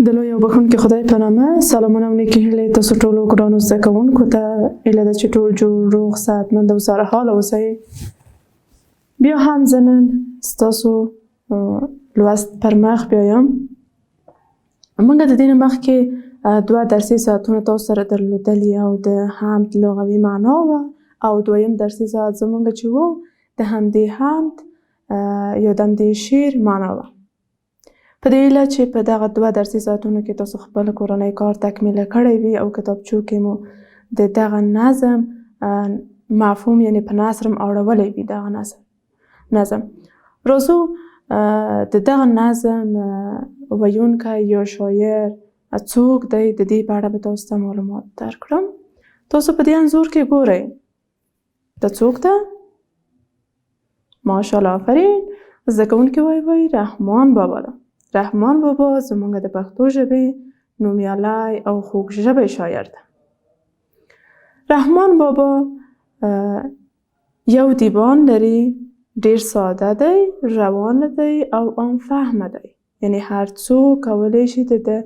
د لوی او بخښونکي خدای په نامه سلامونه او نیکې هیلې تاسو ټولو ګرانو زده کوونکو ته. هیله ده چې ټول جوړ، روغ، صحتمند او سرحاله اوسئ. بیا هم زه نن ستاسو لوست پر مخ بیایم. موږ د دې نه مخکې دوه درسي ساعتونه تاسو سره درلودلي او د حمد لغوي معنا وه، او دویم درسي ساعت زمونږ چې وو د همدې حمد یا د همدې شعر معنا وه. په دې هیله چې په دغه دوه درسي ساعتونو کې تاسو خپل کورنی کار تکمیله کړی وي او کتابچو کې مو د دغه نظم مفهوم، یعنی په نثر هم اړولی وي دغه نظم. راځو د دغه نظم ویونکی یا شاعر څوک دی، د دې په اړه به تاسو ته معلومات درکړم. تاسو په دې انځور کې ګورئ دا څوک ده؟ ماشاءالله، آفرین زده کوونکي. وایي رحمان بابا ده. رحمان بابا زمونږ د پښتو ژبې نومیالی او خوږ ژبی شاعر ده. رحمان بابا یو دیوان لري، ډیر ساده دی، روان دی او عام فهمه دی، یعنی هر څوک کولی شي د ده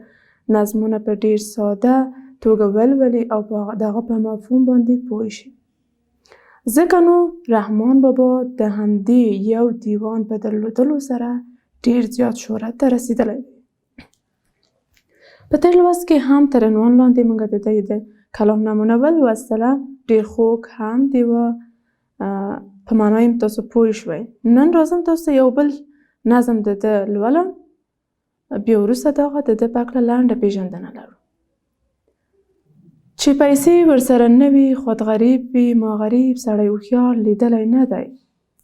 نظمونه په ډیر ساده توګه ولولي او د هغه په مفهوم باندې پوه شي. ځکه نو رحمان بابا د همدې یو دیوان په درلودلو سره ډیر زیات شهرت ته رسیدلی دی. په تېر لوست کې هم تر عنوان لاندې موږ د دی د کلام نمونه ولوستله. ډیر خوږ هم دی و، په معنا یې تاسو پوه شوئ. نن راځم تاسو ته یو بل نظم د ده لولم، بیا وروسته دغه د ده په هکله لنډه پېژندنه لرو. چې پیسې ورسره نه وي خود غریب وي، ما غریب سړی هوښیار لیدلی نه دی.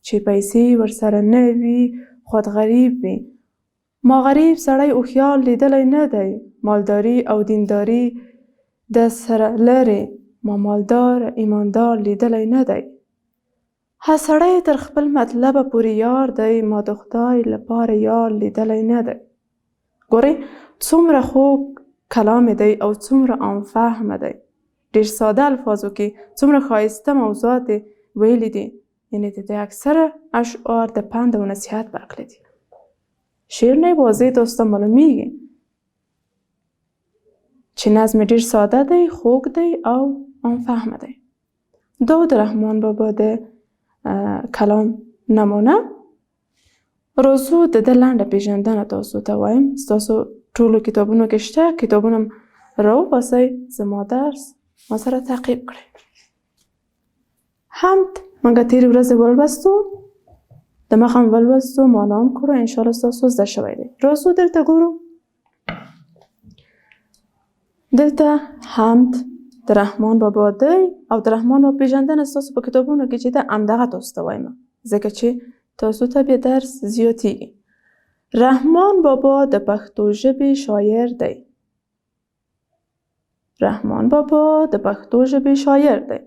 چې پیسې ورسره نه وي خود غریب وي، ما غریب سړی هوښیار لیدلی نه دی. مالداري او دینداري د سره لرې، ما مالدار ایماندار لیدلی نه دی. هر سړی تر خپل مطلبه پورې یار دی، ما د خدای لپاره یار لیدلی نه دی. ګورئ څومره خوږ کلام دی او څومره عام فهمه دی. ډېر ساده الفاظو کې څومره ښایسته موضوعات یې ویلي دي، یعنې د ده اکثره اشعار د پند او نصیحت په هکله دي. شعر نه واضح تاسو ته معلومیږي چې نظم ډېر ساده دی، خوږ دی او عام فهمه دی. دا د رحمان بابا د کلام نمونه. راځو د ده لنډه پېژندنه تاسو ته وایم. ستاسو ټولو کتابونو کې شته، کتابونه راوباسئ، زما درس ما سره تعقیب کړئ. حمد موږ تېرې ورځې ولوستو، د مخه هم ولوستو، معنا هم کړو، انشاءالله ستاسو زده شوی دی. راځو دلته ګورو، دلته حمد د رحمان بابا دی او د رحمان بابا پېژندنه ستاسو په کتابونو کې چې ده همدغه تاسو ته وایم، ځکه چې تاسو ته بیا درس زیاتیږي. رحمان بابا د پښتو ژبې شاعر دی. رحمان بابا د پښتو ژبې شاعر دی.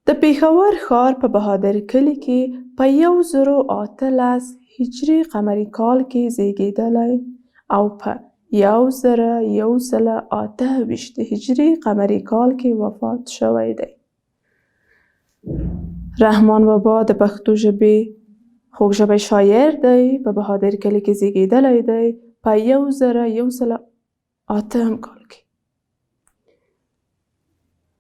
د پېښور ښار په بهادر کلي کې په 1018 هجري قمري کال کې زیږېدلی او په 1128 هجري قمري کال کې وفات شوی دی. رحمان بابا د پښتو ژبې خوږ ژبی شاعر دی، په بهادر کلي کې زیږېدلی دی په 1108 کال کې.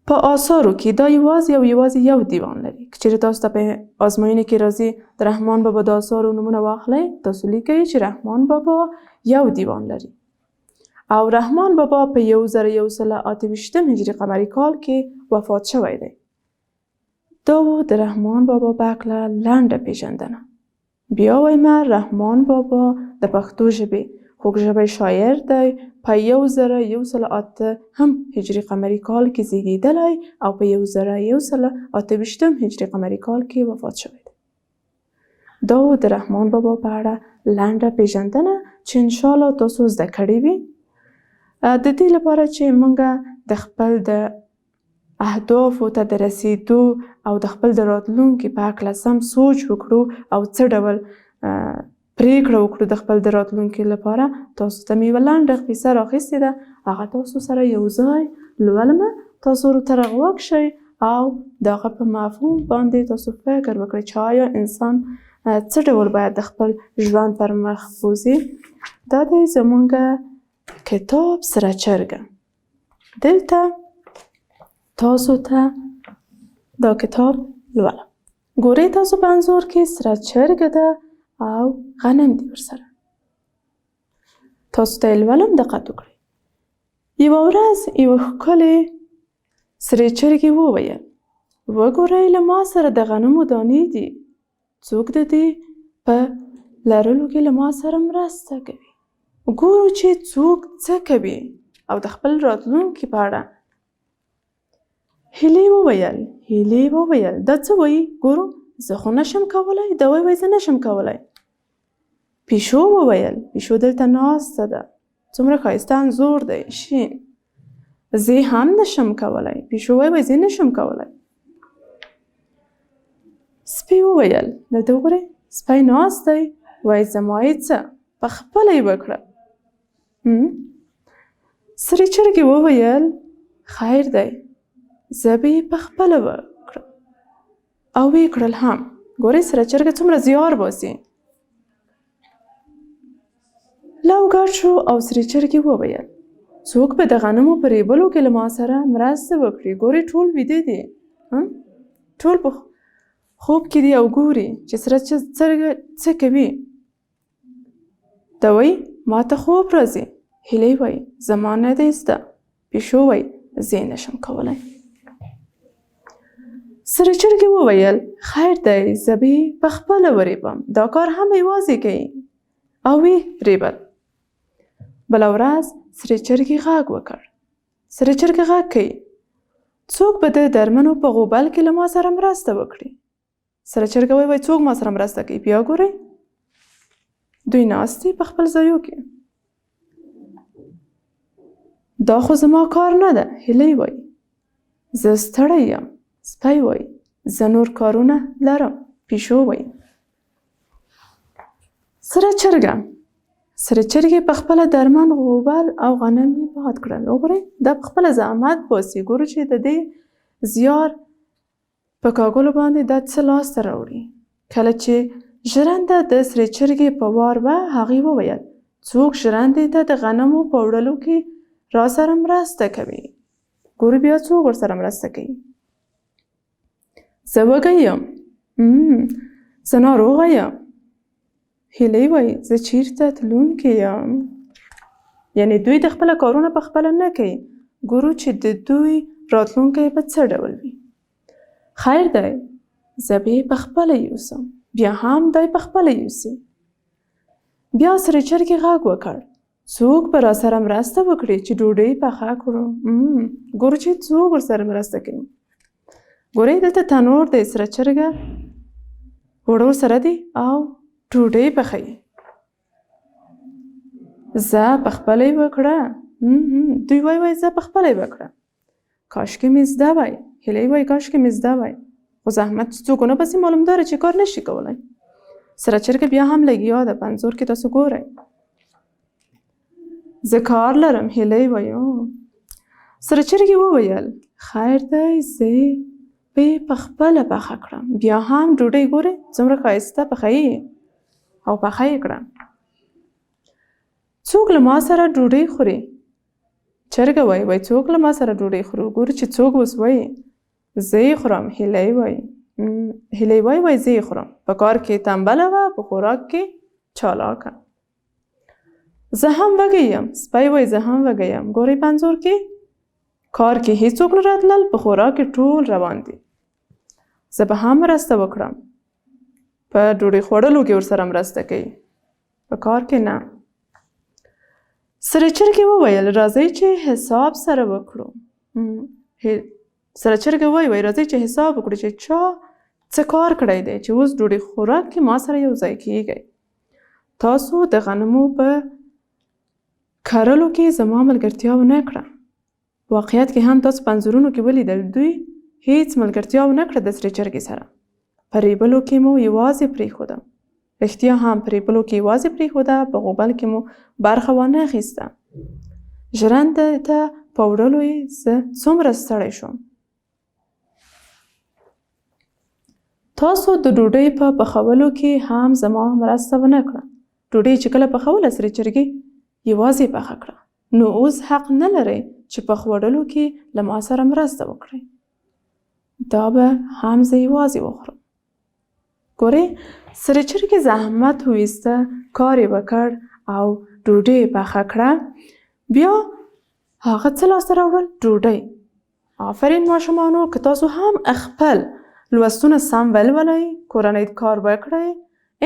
په آثارو کې دا یوازې او یوازې یو دیوان لري. که چېرې تاسو ته په ازموینې کې راځي د رحمان بابا د آثارو نومونه واخلئ، تاسو لیکئ چې رحمان بابا یو دیوان لري او رحمان بابا په 1128 هجري قمري کال کې وفات شوی دی. دا و د رحمان بابا په هکله لنډه پېژندنه. بیا وایم، رحمان بابا د پښتو ژبې خوږ ژبی شاعر دی، په 1108 هم هجري قمري کال کې زیږېدلی او په 1128 هجري قمري کال کې وفات شوی دی. دا و د رحمان بابا په اړه لنډه پېژندنه چې انشاءالله تاسو زده کړې وي. د دې لپاره چې موږ د خپل د اهدافو ته د رسېدو او د خپل د راتلونکي په هکله سم سوچ وکړو او څه ډول پرېکړه وکړو د خپل د راتلونکي لپاره، تاسو ته مې یوه لنډه قصه راخیستې ده، هغه تاسو سره یو ځای لولم. تاسو ورته غوږ شئ او د هغه په مفهوم باندې تاسو فکر وکړئ چې آیا انسان څه ډول باید د خپل ژوند پر مخ بوځي. دا دی زمونږ کتاب سره چرګه. دلته تاسو ته دا کتاب لولم. ګورئ تاسو په انځور کې سره چرګه ده او غنم دي ورسره. تاسو ته یې لولم، دقت وکړئ. یوه ورځ یوه ښکلې سرې چرګې وویل: وګورئ، له ما سره د غنمو دانې دي، څوک د دې په لرلو کې له ما سره مرسته کوي؟ ګورو چې څوک څه کوي او د خپل راتلونکي په اړه. هیلې وویل، هیلې وویل، دا څه وایي؟ ګورو، زه خو نشم کولی. دا وایي، وایي زه نشم کولی. پیشو وویل، پیشو دلته ناسته ده، څومره ښایسته انځور دی شین. زه هم نشم کولی. پیشو وایي، وایي زه نشم کولی. سپي وویل، دلته وګورئ سپی ناست دی، وایي زما یې څه، په خپله یې وکړه. سرې چرګې وویل: خیر دی، زه به یې په خپله وکړم. او ویې کړل هم. ګورئ سره چرګه څومره زیار باسي. لو ګډ شو او سرې چرګې وویل: څوک به د غنمو په ریبلو کې له ما سره مرسته وکړي؟ ګورئ ټول ویده دي، ټول په خوب کې دي او ګوري چې سره چرګه څه کوي. دا وایي ما ته خوب راځي. هیلۍ وایي زما نه دی زده. پیشو وایي زه یې نشم کولی. سره چرګې وویل: خیر دی، زه به یې په خپله وریبم، دا کار هم یوازې کوي. او ویې ریبل. بله ورځ سرې چرګې غږ وکړ. سرې چرګې غږ کوي: څوک به د درمنو په غوبل کې له ما سره مرسته وکړي؟ سره چرګه وایي، وایي څوک ما سره مرسته کوي؟ بیا ګورئ دوی ناست دي په خپل ځایو کې. دا خو زما کار نه ده. هیلۍ وایي زه ستړی یم. سپی وایي زه نور کارونه لرم. پیشو وایي. سره چرګه، سره چرګې په خپله درمن غوبل او غنم یې باد کړل. وګورئ دا په خپله زحمت باسي. ګورو چې د دې زیار په کاږلو باندې دا څه لاسته راوړي. کله چې ژرنده د سرې چرګې په وار وه، هغې وویل: څوک ژرندې ته د غنمو په وړلو کې راسره مرسته کوي؟ ګورو بیا څوک ورسره مرسته کوي. زه وږی یم. زه ناروغه یم. هیلۍ وایي زه چیرته تلونکې یم. یعنی دوی د خپله کارونه په خپله نه کوي. ګورو چې د دوی راتلونکی به څه ډول وي. خیر دی، زه به یې په خپله یوسم. بیا هم دی په خپله یوسي. بیا سرې چرګې غږ وکړ: څوک به راسره مرسته وکړي چې ډوډۍ پخه کړو؟ ګورو چې څوک ورسره مرسته کوي. ګورئ دلته تنور دی، سره چرګه وړو سره دی او ډوډۍ پخوي. زه په خپله یې وکړه. دوی وایي، وایي زه په خپله یې وکړه. کاشکې مې زده وای. هیلۍ وایي کاشکې مې زده وای. خو زحمت چې څوک ونه باسي معلومداره چې کار نشي کولی. سره چرګه بیا هم لګیا ده. په انځور کې تاسو ګورئ. زه کار لرم. هیلۍ وایي. سره چرګې وویل: خیر دی، زه به یې په خپله پخه کړم. بیا هم ډوډۍ ګورئ څومره ښایسته پخوي او پخه یې کړه. څوک له ما سره ډوډۍ خوري؟ چرګه وایي، وایي څوک له ما سره ډوډۍ خوري؟ ګورو چې څوک اوس وایي زه یې خورم. هیلۍ وایي، هیلۍ وایي، وایي زه یې خورم. په کار کې تنبله وه، په خوراک کې چالاکه. زه هم وږی یم. سپی وایي زه هم وږی یم. ګورئ په انځور کې کار کې هیڅوک نه راتلل، په خوراک کې ټول روان دي. زه به هم مرسته وکړم. په ډوډۍ خوړلو کې ورسره مرسته کوي، په کار کې نه. سره چرګې وویل: راځئ چې حساب سره وکړو. سره چرګه وایي، وایي راځئ چې حساب وکړو چې چا څه کار کړی دی چې اوس ډوډۍ خوراک کې ما سره یو ځای کیږی. تاسو د غنمو په کرلو کې زما ملګرتیا ونه کړه. واقعیت کې هم تاسو په انځورونو کې ولیدل، دوی هیڅ ملګرتیا ونه کړه د سرې چرګې سره. په ریبلو کې مو یوازې پرېښوده. رښتیا هم په ریبلو کې یوازې پرېښوده، په غوبل کې مو برخه وانه اخیسته. ژرندې ته په وړلو یې زه څومره ستړی شوم. تاسو د ډوډۍ په پخولو کې هم زما مرسته ونه کړه. ډوډۍ چې کله پخوله سرې چرګې یوازې پخه کړه. نو اوس حق نه لرئ چې په خوړلو کې له ما سره مرسته وکړئ. دا به هم زه یوازې وخورم. ګورئ، سرې چرګې زحمت وویسته، کار یې وکړ او ډوډۍ یې پخه کړه. بیا هغه څه لاسته راوړل؟ ډوډۍ. آفرین ماشومانو، که تاسو هم خپل لوستونه سم ولولئ، کورنۍ کار وکړئ،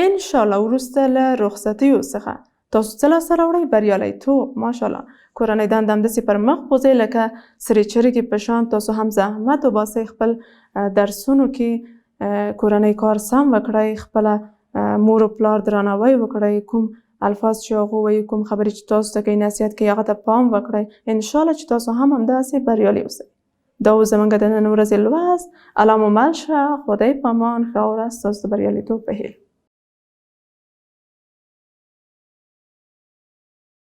انشاءالله وروسته له رخصتیو څخه تاسو څه لاسته راوړئ؟ بریالیتوب. ماشاءالله. کورنۍ دنده همداسې پر مخ بوځئ لکه سرې چرګې په شان، تاسو هم زحمت وباسئ، خپل درسونو کې کورنۍ کار سم وکړئ، خپله مور او پلار درناوی وکړئ، کوم الفاظ چې هغو وایي، کوم خبرې چې تاسو ته کوي، نصیحت کوي، هغه ته پام وکړئ. انشاءالله چې تاسو هم همداسې بریالي اوسئ. دا و زمونږ د نن ورځې لوست. الله مو مل شه، خدای پامان، ښه ورځ، ستاسو د بریالیتوب په هیله.